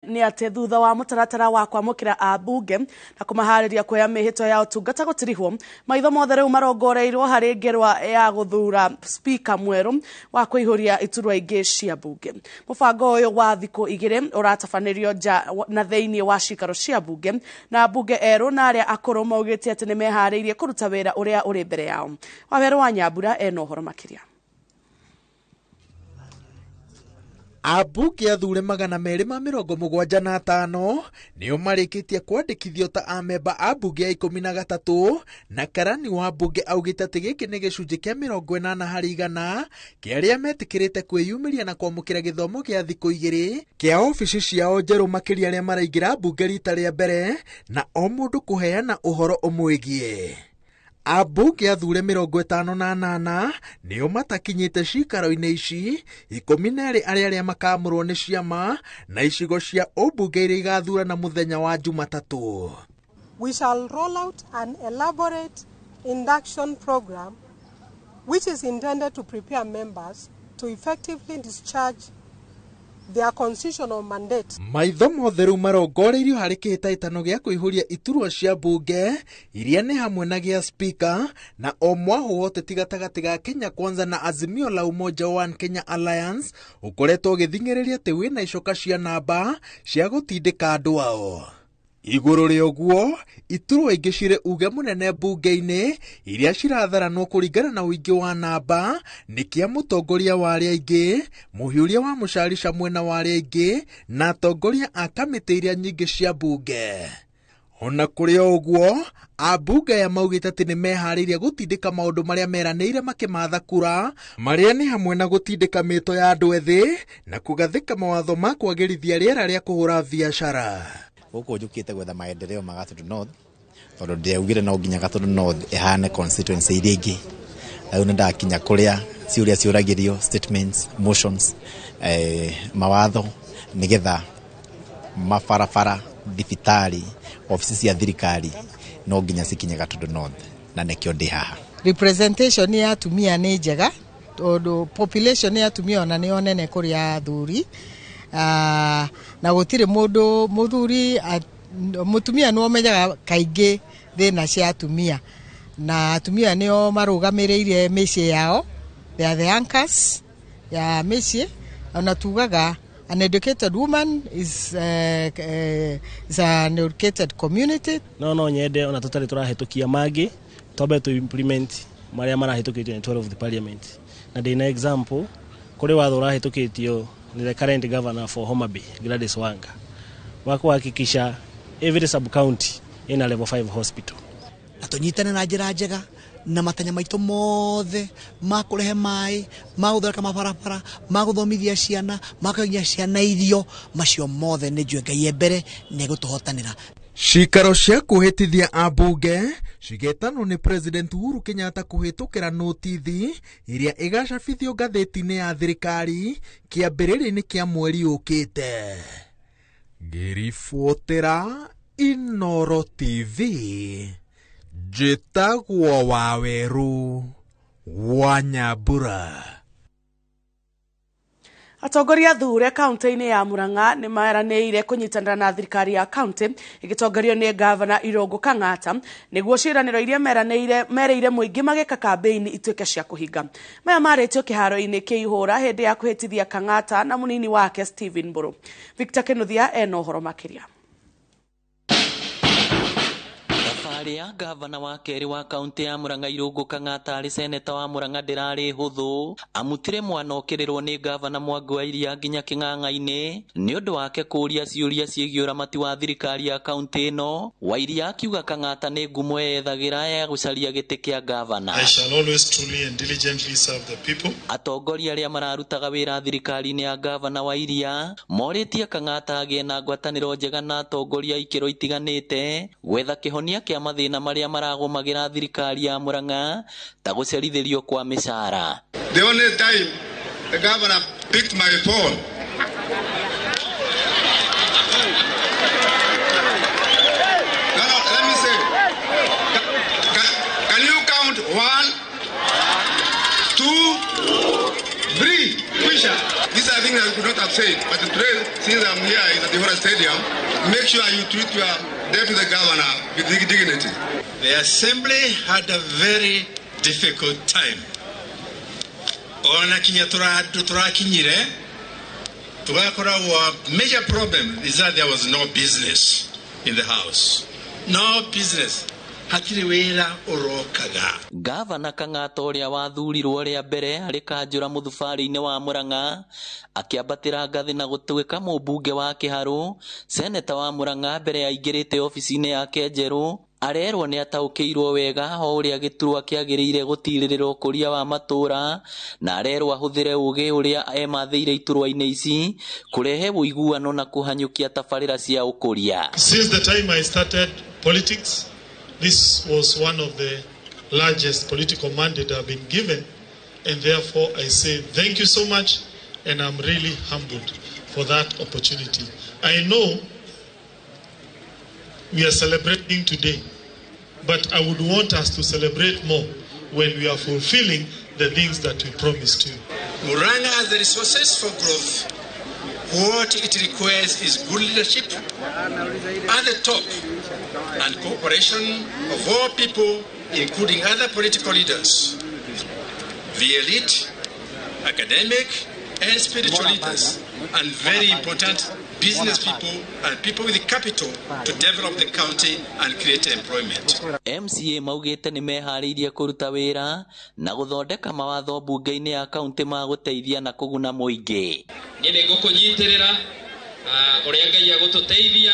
Nĩ atĩ thutha wa mũtaratara wa kwamũkĩra ambunge na kũmaharĩria kuoya mĩhĩtwa ya ũtungata gũtirihwo, maitho mothe rĩu marongoreirio harĩ ngerwa ya gũthura spika mwerũ wa kũihũria iturwa ingĩ cia mbunge. Mũbango ũyũ wa thikũ igĩrĩ ũratabanĩrio nja na thĩinĩ wa cikaro cia mbunge, na ambunge erũ na arĩa akũrũ maugĩte atĩ nĩ meharĩirie kũruta wĩra ũrĩa ũrĩ mbere yao. Wawerũ wa Nyambura ena ũhoro makĩria. Ambunge athure 275 nĩo marĩkĩtie kwandĩkithio ta amemba a mbunge ya 13, na karani wa mbunge augĩte atĩ gĩkĩ nĩ gĩcunjĩ kĩa 80% kĩa arĩa metĩkĩrĩte kwĩyumĩria na kwamũkĩra gĩthomo gĩa thikũ igĩrĩ kĩa obici ciao njerũ, makĩria arĩa maraingĩra mbunge rita rĩa mbere, na o mũndũ kũheana ũhoro ũmwĩgiĩ. Ambunge athure 58 nĩo matakinyĩte cikaro-inĩ ici, 12 arĩa makamũrwo nĩ ciama na icigo cia ũmbunge iria igathurana mũthenya wa Jumatatũ. We shall roll out an elaborate induction program which is intended to prepare members to effectively discharge their constitutional mandate. Maitho mothe rĩu marongoreirio harĩ kĩhĩtahĩtano gĩa kũihũria iturwa cia mbunge iria nĩ hamwe na gĩa spika, na o mwahũ wote ti gatagatĩ ga Kenya Kwanza na Azimio la Umoja One Kenya Alliance ũkoretwo ũgĩthing'ĩrĩria atĩ wĩna icoka cia namba cia gũtindĩka andũ ao. Igũrũ rĩa ũguo, iturwa ingĩ cirĩ uge mũnene mbunge-inĩ iria ciratharanwo kũringana na ũingĩ wa namba nĩ kĩa mũtongoria wa arĩa aingĩ, mũhiũria wa mũcarica mwena wa arĩa aingĩ, na atongoria a kamĩtĩ iria nyingĩ cia mbunge. Ona kũrĩ o ũguo, ambunge aya maugĩte atĩ nĩ meharĩirie gũtindĩka maũndũ marĩa meranĩire makĩmatha kura, marĩa nĩ hamwe na gũtindĩka mĩto ya andũ ethĩ na kũgathĩka mawatho ma kwagĩrithia rĩera rĩa kũhũra biacara. Gũkũ njũkĩte gwetha maendeleo ma Gatundu North, tondũ ndĩaugire no nginya Gatundu North ĩhane constituency iria ingĩ. Rĩu nĩ ndakinya kũrĩa ciũria ciũragĩrio, statements, motions, mawatho, nĩgetha mabarabara, thibitarĩ, obici cia thirikari no nginya cikinye Gatundu North, na nĩkĩo ndĩ haha. Representation ya atumia nĩ njega tondũ population ya atumia ona nĩyo nene kũrĩ athuri. Na gũtirĩ mũndũ mũthuri, mũtumia nĩwe ũmenyaga kaingĩ thĩna cia atumia, na atumia nĩo marũgamĩrĩire mĩciĩ yao, they are the anchors ya mĩciĩ. Ona tugaga an educated woman is an educated community. No nyende ona tũtarĩ tũrahĩtũkia mangĩ, twambe tu implement marĩa marahĩtũkĩtio nĩ 12 of the parliament. Na ndĩna example kũrĩ watho ũrahĩtũkĩtio ni the current governor for Homa Bay, Gladys Wanga, wa kuhakikisha every sub county ina level 5 hospital. Na tũnyitane na njĩra njega na matanya maitũ mothe ma kũrehe maĩ, ma gũthondeka mabarabara, ma gũthomithia ciana, ma kũheria ciana irio, macio mothe nĩ njũĩ Ngai e mbere nĩ egũtũhotanĩra. Cikaro cia kwĩhĩtithia ambunge cigetanwo nĩ President Uhuru Kenyatta kũhĩtũkĩra notithi iria ĩgacabithio ngathĩti-inĩ ya thirikari kĩambĩrĩria-inĩ kĩa mweri ũkĩte. Ngĩribotera Inooro TV, njĩtagwo Wawerũ wa Nyambura. Atongoria athure kaunti-inĩ ya Murang'a nĩ maranĩire kũnyitanĩra na thirikari ya kaunti ĩgĩtongorio nĩ gavana Irũngũ Kang'ata nĩguo ciĩranĩro iria mereire mũingĩ magĩka kambĩini ituĩke cia kũhinga. Maya marĩtio kĩharo-inĩ kĩa ihũra hĩndĩ ya kũhĩtithia Kang'ata na mũnini wake Stephen Mburu. Victor Kinuthia ena ũhoro makĩria. Thabarĩ ya gavana wa kerĩ wa kaunti ya Murang'a Irũngũ Kang'ata arĩ seneta wa Murang'a ndĩrarĩ hũthũ, amutire mwana okĩrĩrwo nĩ gavana Mwangi wa Iria nginya kĩng'ang'a-inĩ nĩ ũndũ wake kũũria ciũria ciĩgiĩ ũramati wa thirikari ya kaunti ĩno. Wa Iria akiuga Kang'ata nĩ ngumo ethagĩra ya gũcaria gĩtĩ kĩa gavana. I shall always truly and diligently serve the people. Atongoria arĩa mararutaga wĩra thirikari-inĩ ya gavana wa Iria morĩtie Kang'ata agĩe na ngwatanĩro njega na atongoria a ikĩro itiganĩte gwetha kĩhonia kĩa mathĩna marĩa maragũmagĩra thirikari ya Murang'a ta gũcerithĩrio kwa mĩcara. The only time the governor picked my phone, no, let me say, can you count 1, 2, 3? Kwisha. These are things I could not have said, but today, since I'm here in the Samora Stadium, make sure you treat your deputy governor with dignity. The assembly had a very difficult time. Ona kinya turakinyire tugakora, major problem is that there was no business in the house. No business. Hatirĩ wĩra ũrokaga. Gavana Kang'ata ũrĩa wathurirwo rĩa mbere arĩ kanjũra mũthubarĩ-inĩ wa Murang'a akĩambatĩra ngathĩ na gũtuĩka mũmbunge wa Kĩharũ, seneta wa Murang'a mbere aingĩrĩte obici-inĩ yake njerũ arerwo nĩ ataũkĩirwo wega o ũrĩa gĩturwa kĩagĩrĩire gũtirĩrĩra ũkũria wa matũra, na arerwo ahũthĩre ũgĩ ũrĩa emathĩire iturwa-inĩ ici kũrehe ũiguano na kũhanyũkia tabarĩra cia ũkũria. Since the time I started politics, this was one of the largest political mandate I've been given, and therefore I say thank you so much, and I'm really humbled for that opportunity. I know we are celebrating today, but I would want us to celebrate more when we are fulfilling the things that we promised you. Murang'a has the resources for growth. What it requires is good leadership at the top and cooperation of all people, including other political leaders, the elite, academic, and spiritual leaders, and very important, business people and people with capital to develop the county and create employment. MCA maugĩte nĩ meharĩirie kũruta wĩra na gũthondeka mawatho mbunge-inĩ ya kaunti ma gũteithia na kũguna mũingĩ. Niĩ nĩ ngũkũnyitĩrĩra ũrĩa Ngai agũtũteithia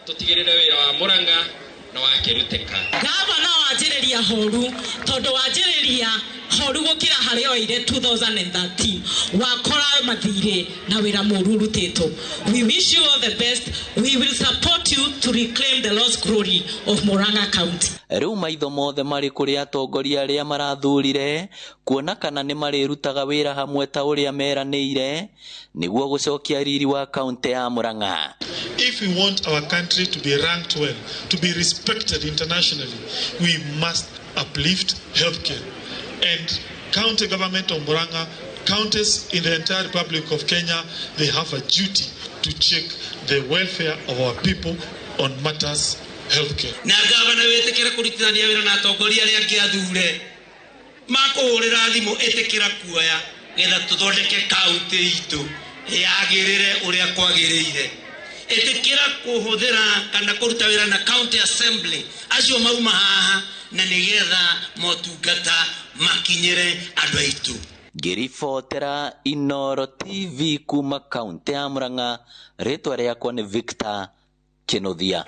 tũtigĩrĩre wĩra wa Murang'a na wakĩrutĩka. Gavana wanjĩrĩria horu tondũ wanjĩrĩria horu gũkĩra harĩa oire 2013 wakora mathirĩ na wĩra mũru ũrutĩtwo. We wish you all the best. We will support you to reclaim the lost glory of Murang'a County. Rĩu maitho mothe marĩ kũrĩ atongoria arĩa marathurire kuona kana nĩ marĩrutaga wĩra hamwe ta ũrĩa meranĩire nĩguo gũcokia riri wa kaunti ya Murang'a. If we want our country to be ranked well, to be respected internationally, we must uplift healthcare. And county government of Murang'a, counties in the entire Republic of Kenya, they have a duty to check the welfare of our people on matters healthcare. Na gavana wĩtĩkĩre kũrutithania wĩra na atongoria arĩa angĩ athure makũhũrĩra thimũ, ĩtĩkĩra kuoya getha tũthondeke kaunti itũ yagĩrĩre ũrĩa kwagĩrĩire. Ĩtĩkĩra kũhũthĩra kana kũruta wĩra na county assembly acio mauma haha na nĩgetha motungata makinyĩre andũ aitũ. Ngĩribotera Inooro TV kuma kaunti ya Murang'a, rĩtwa rĩakwa nĩ Victor Kinuthia.